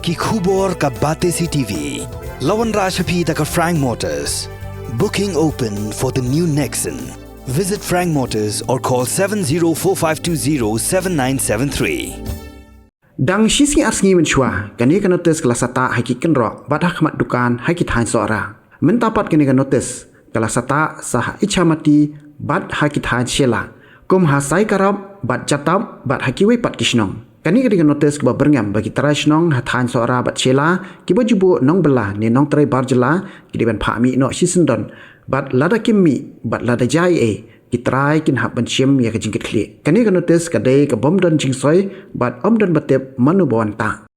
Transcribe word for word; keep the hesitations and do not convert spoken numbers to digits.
Ki khubor ka Batesi TV. La wanrah sha phi da ka Frank Motors. Booking open for the new Nexon. Visit Frank Motors or call seven zero four five two zero seven nine seven three. Dang shi sngi ar sngi mynshuwa, kane ka notis ka la sah ha ki kynroh bad ha khmat dukan ha ki thaiñ Sohra. Mynta pat kane ka notis ka la sah sa ha Ichamati bad ha ki thaiñ Shella, kum ha Saikarap bad Jatap bad ha kiwei pat ki shnong. Kane ka dei ka notis kaba byrngem ba ki trai shnong ha thaiñ Sohra bad Shella kiba ju buh nongbylla ne nongtrei bar jylla ki dei ban phah mih noh shisyndon, bad lada kim mih bad lada jia ei ei, ki trai kin hap ban shim ïa ka jingkitkhlieh. Kane ka notis ka dei ka bym don jingsoi bad ym don ba tip mano ba wan tah.